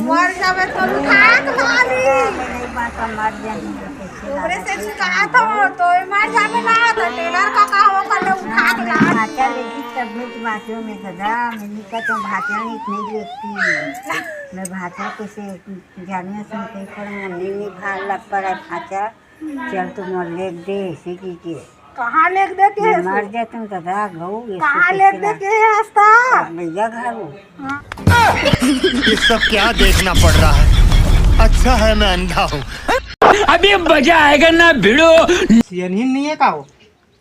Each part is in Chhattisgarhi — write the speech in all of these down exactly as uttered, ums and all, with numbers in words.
मर जाबे तो उठा के ला ली। मैं नहीं बात, मर जाही तो कैसे ओकरे से लाना? छुटात हो तो मर जाबे ना तो टेलर का का हो कर उठा के ला। भांचा लेगी तब भी तो बाँचो मैं दादा, मैं नहीं कहता भांचा नहीं, नहीं लेती। मैं भांचा कैसे जानिए सुनते पर मुन्नी नहीं भार लग पड़ा भांचा। चल तू मोर लेग दे, इसी की के। कहाँ लेग दे के मैं है मर तू? जातूं दादा, गऊ, ये कहाँ लेग दे के है आस्था? भैया घर हो। हाँ। ये सब क्या देखना पड़ रहा है? अच्छा है मैं अंधा हूँ। अभी मजा आएगा ना भिड़ो। सियनहिन नहीं है का हो?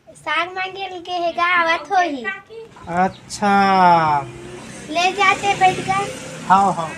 साग मांगे के हे गा, आवत होही। अच्छा। ले जाते बैठ गा। हाव, हाव।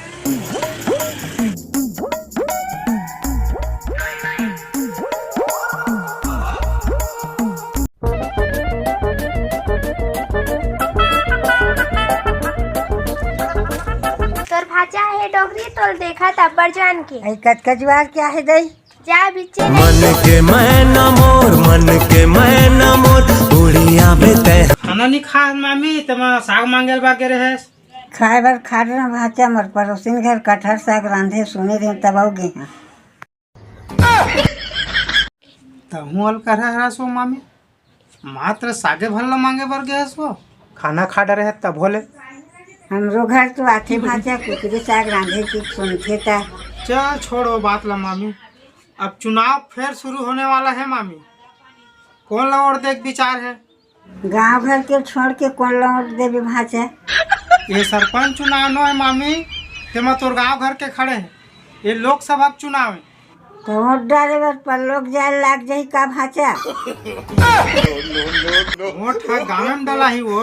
तोर भांचा हे डोकरी, तोल देखत अब्बड़ जान के। अई कतका जुआर के आहे दई? जा बिच्चे मन के मैना मोर, मन के मैना मोर, उड़िया बे तैं। खाना नहीं खाए मामी, ते मैं साग मांगे बर गे रहेस। खाए बर खाए रहेंव भांचा, मोर पड़ोसिन घर कटहर साग रांधे, सुने रहेंव तब अउ गे हंव। तहूं अलकरहा हरस ओ मामी, मात्र सागे भर ला मांगे बर गे हस ओ, खाना खा डरे हे तभो ले। हमरो घर तो आथे भांचा, कुकरी साग रांधे के सुनथे ता। चल छोड़ ओ बात ला मामी, अब चुनाव फेर शुरू होने वाला हे मामी, कोन ला वोट दे के विचार हे? गांव घर के छोड़ के कोन ला वोट देबे भांचा? ये सरपंच चुनाव नो हे मामी, तेमा तोर गांव घर के खड़े हे। ये लोकसभा के चुनाव हे। तो वोट डारे बर परलोक जाए लाग जाही का भांचा? वोट ह गांव में डलाही वो,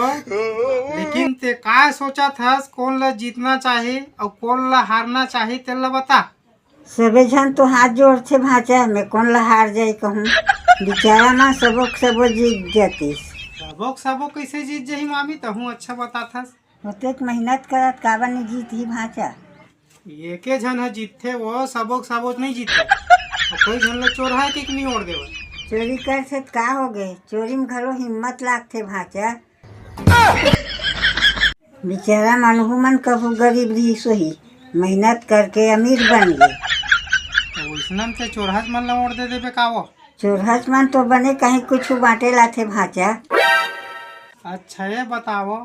लेकिन ते काय सोचत हस, कोन ला जीतना चाही अउ कोन ला हारना चाही, तेला बता। सबे झन तो हाथ जोड़थे भांचा, मैं कोन ला हार जाई कहूं। बिचारा मन सबो के सबो जीत जातिस। सबो के सबो कैसे जीत जाही मामी, तहूं अच्छा बताथस। ओतेक मेहनत करत काबर नहीं जीतही भांचा? एके झन ह जीतथे, वो सबो के सबो नहीं जीतथे। अउ कई झन ला चोरहा के नहीं ओढ़ देवय। चोरी करथे त का हो गे, चोरी में घलो हिम्मत लागथे भांचा। बिचारा मन, उहू मन कभू गरीब रिहिस होही, मेहनत करके अमीर बन गे। तो वइसनन के चोरहच मन ला वोट दे देबे का वो? चोरहच मन तो बने कहीं कुछु बांटे लाथे भांचा। अच्छा ये बताओ,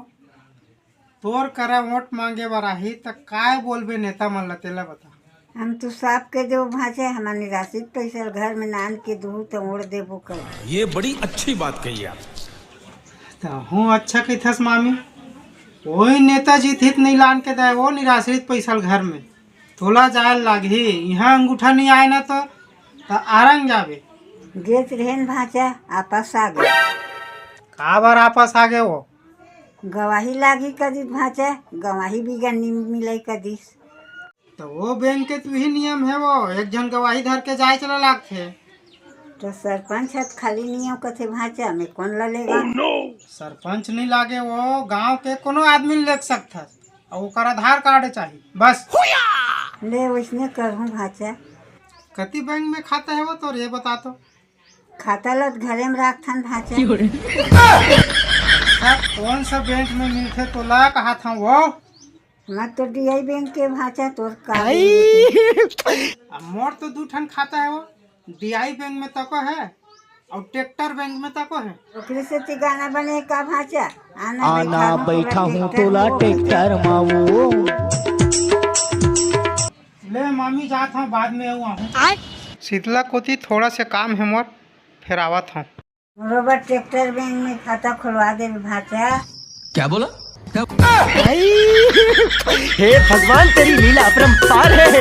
तोर करा वोट मांगे बर आही त काय बोलबे नेता मन ला, तेला बता। हम तो साफ कह देबो भांचा, हमर निराश्रित पैसा ल घर में नान के दूहू त ओढ़ देबो कर। ये बड़ी अच्छी बात कही आप। तहूं अच्छा कहिथस मामी, कोई नेता जीतही त नहीं लान के दे वो निराश्रित पैसा ल घर में। तोला जाए ल लागही, इहां अंगूठा नहीं आए ना तो, त आरंग जाबे। गेच रहेन भांचा, आपस आ गे। काबर आपस आ गे वो? गवाही लागही कदिस भांचा, गवाही बिगर नहीं मिलय कदिस। त वो बैंक के तो इही नियम हे वो, एक झन गवाही धर के जाए चला लागथे। त सरपंच ह त खाली नियम कथे भांचा, मैं कोन ला लेगा? सरपंच नहीं लागे वो, गांव के कोनो आदमी ल लेग सकथस, अउ ओकर आधार कार्ड चाही, बस। ले वइसने करहूं भांचा। कति बैंक में खाता हे वो तोर, ये बता तो। खाता ल त घरे में राखथन भांचा। सब कोन सा बैंक में मिलथे तोला कहाथंव वो? मैं तो डीआई बैंक के भांचा, तोर का बैंक? अब मोर तो दू ठन खाता हे वो, डीआई बैंक में तको हे अउ ट्रैक्टर बैंक में तको हे। ओकरे सेती गाना बने का भांचा? आना आना बैठा हूँ बैठा तोला हूँ ट्रैक्टर तोला में वो। ट्रैक्टर में वो। ले मामी जात हंव, बाद में अउ आहूं। शीतला कोती थोड़ा से काम हे मोर, फेर आवत हंव। बरोबर ट्रैक्टर बैंक में खाता खुलवा दे भांचा। क्या बोला? क्या? हे भगवान, तेरी लीला अपरंपार है।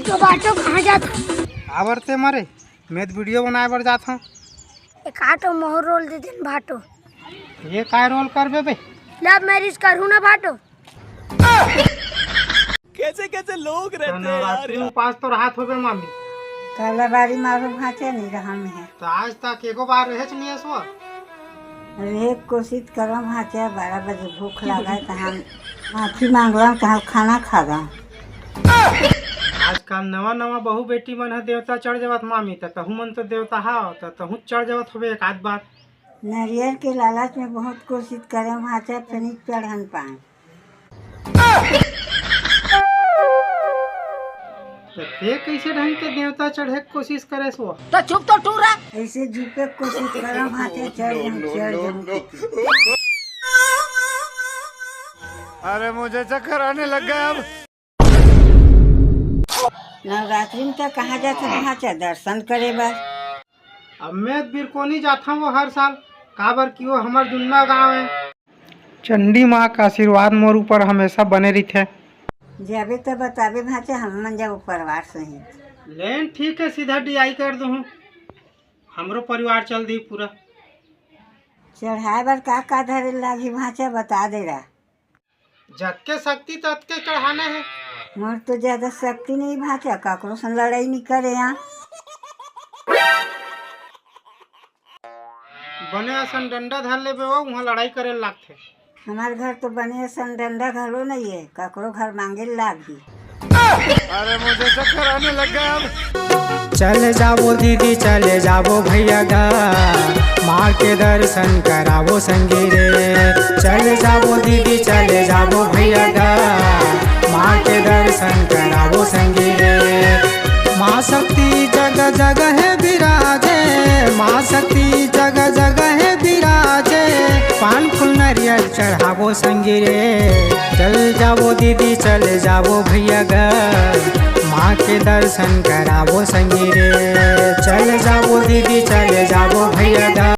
तो बाटो कहाँ जात हस? आबर ते मारे, मैं तो वीडियो बनाए बर जात हंव। एक आटो मोहर रोल दे देन बाटो। ये काय रोल करबे बे? लव मैरिज करहूं ना बाटो। कैसे कैसे लोग रहते हैं यार। नवरात्रि उपास तो रहत होबे मामी। काला बारी मारो भांचा, नहीं रहा में है। तो आज तक एको बार रहेच नहीं है सो? रेहे के कोशिश करो भांचा, बारह बजे भूख लगा है, तो हम माफी मांगला, तो हम खाना खा गा। आजकल नवा नवा बहू बेटी मन ह देवता चढ़ जावत मामी, त तहू मन तो देवता हाव, त तहू चढ़ जावत होबे एक आध बार। नरियर के लालच में बहुत कोशिश करे भांचा, फिर चढ़न पाए। तो ते कैसे ढंग के देवता चढ़े के कोशिश करे सो? तो चुप तो टूरा। ऐसे झुके के कोशिश करो भांचा, चढ़ जम, चढ़ जम। अरे मुझे चक्कर आने लग गया अब। नवरात्रि में तो कहाँ जाथे भांचा दर्शन करे बर? अब मैं बिरकोनी जाथव वो हर साल, काबर कि वो हमर जुन्ना गांव है। चंडी माँ का आशीर्वाद मोर ऊपर हमेशा बने रहिथे। जाबे तो बताबे भांचा, हम मन जाबो परिवार सहित। लेन ठीक है, सीधा डियाई कर दूँ, हमरो परिवार चल दी पूरा। चढ़ाए बर का का धरे लागही भांचा, बता दे रहा। जतके शक्ति ततके चढ़ाना है। मोर तो ज्यादा शक्ति नहीं भांचा, काकरो से लड़ाई नहीं करे यहाँ। बने असन डंडा धर लेबे वो, वहाँ लड़ाई करे लागथे। हमार घर तो बने असन डंडा घलो नहीं है, काकरो घर मांगे लागही। अरे मुझे चक्कर आने लग गया अब। चले जाबो दीदी, चले जाबो भैया घर, माँ के दर्शन कराबो संगी रे। चले जाबो दीदी, चले जाबो भैया घर, माँ के दर्शन कराबो संगी रे। माँ शक्ति जगह जगह है विराजे, माँ शक्ति जगह जगह है विराजे। पान फूल नरियर चढ़ाबो संगी रे। चल जाबो दीदी, चल जाबो भैया घर, माँ के दर्शन कराबो संगी रे। चल जाबो दीदी, चल